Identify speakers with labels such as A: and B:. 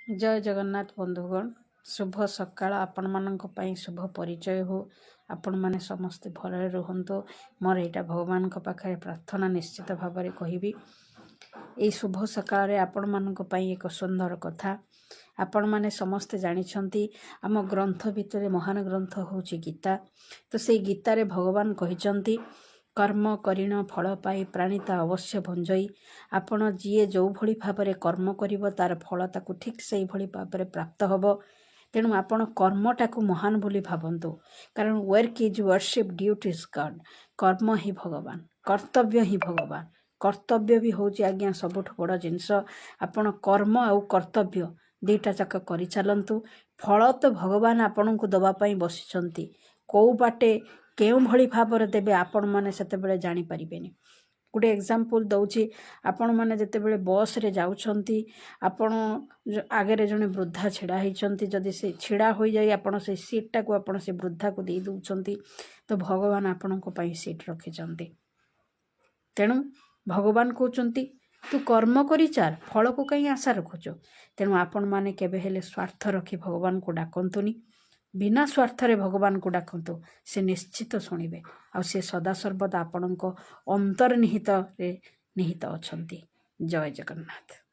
A: ଜୟ ଜଗନ୍ନାଥ ବନ୍ଧୁଗଣ, ଶୁଭ ସକାଳ। ଆପଣମାନଙ୍କ ପାଇଁ ଶୁଭ ପରିଚୟ ହଉ। ଆପଣମାନେ ସମସ୍ତେ ଭଲରେ ରୁହନ୍ତୁ, ମୋର ଏଇଟା ଭଗବାନଙ୍କ ପାଖରେ ପ୍ରାର୍ଥନା। ନିଶ୍ଚିତ ଭାବରେ କହିବି, ଏଇ ଶୁଭ ସକାଳରେ ଆପଣମାନଙ୍କ ପାଇଁ ଏକ ସୁନ୍ଦର କଥା। ଆପଣମାନେ ସମସ୍ତେ ଜାଣିଛନ୍ତି, ଆମ ଗ୍ରନ୍ଥ ଭିତରେ ମହାନ ଗ୍ରନ୍ଥ ହେଉଛି ଗୀତା। ତ ସେଇ ଗୀତାରେ ଭଗବାନ କହିଛନ୍ତି, କର୍ମ କରିଣ ଫଳ ପାଇ ପ୍ରାଣୀ ତା ଅବଶ୍ୟ ଭୁଞ୍ଜଇ। ଆପଣ ଯିଏ ଯେଉଁଭଳି ଭାବରେ କର୍ମ କରିବ, ତାର ଫଳ ତାକୁ ଠିକ୍ ସେଇଭଳି ଭାବରେ ପ୍ରାପ୍ତ ହେବ। ତେଣୁ ଆପଣ କର୍ମଟାକୁ ମହାନ ବୋଲି ଭାବନ୍ତୁ, କାରଣ work is worship, duty is God। କର୍ମ ହିଁ ଭଗବାନ, କର୍ତ୍ତବ୍ୟ ହିଁ ଭଗବାନ। କର୍ତ୍ତବ୍ୟ ବି ହେଉଛି ଆଜ୍ଞା ସବୁଠୁ ବଡ଼ ଜିନିଷ। ଆପଣ କର୍ମ ଆଉ କର୍ତ୍ତବ୍ୟ ଦୁଇଟା ଯାକ କରିଚାଲନ୍ତୁ। ଫଳ ତ ଭଗବାନ ଆପଣଙ୍କୁ ଦେବା ପାଇଁ ବସିଛନ୍ତି। କେଉଁ ବାଟେ କେଉଁଭଳି ଭାବରେ ଦେବେ, ଆପଣମାନେ ସେତେବେଳେ ଜାଣିପାରିବେନି। ଗୋଟେ ଏକ୍ଜାମ୍ପଲ୍ ଦେଉଛି। ଆପଣମାନେ ଯେତେବେଳେ ବସ୍ରେ ଯାଉଛନ୍ତି, ଆପଣ ଆଗରେ ଜଣେ ବୃଦ୍ଧା ଛିଡ଼ା ହେଇଛନ୍ତି। ଯଦି ସେ ଛିଡ଼ା ହୋଇଯାଇ ଆପଣ ସେଇ ସିଟ୍ଟାକୁ ଆପଣ ସେ ବୃଦ୍ଧାକୁ ଦେଇ ଦେଉଛନ୍ତି, ତ ଭଗବାନ ଆପଣଙ୍କ ପାଇଁ ସିଟ୍ ରଖିଛନ୍ତି। ତେଣୁ ଭଗବାନ କହୁଛନ୍ତି, ତୁ କର୍ମ କରି ଚାଲ, ଫଳକୁ କାହିଁ ଆଶା ରଖୁଛୁ? ତେଣୁ ଆପଣମାନେ କେବେ ହେଲେ ସ୍ୱାର୍ଥ ରଖି ଭଗବାନଙ୍କୁ ଡାକନ୍ତୁନି। ବିନା ସ୍ୱାର୍ଥରେ ଭଗବାନଙ୍କୁ ଡାକନ୍ତୁ, ସେ ନିଶ୍ଚିତ ଶୁଣିବେ। ଆଉ ସେ ସଦାସର୍ବଦା ଆପଣଙ୍କ ଅନ୍ତର୍ନିହିତରେ ନିହିତ ଅଛନ୍ତି। ଜୟ ଜଗନ୍ନାଥ।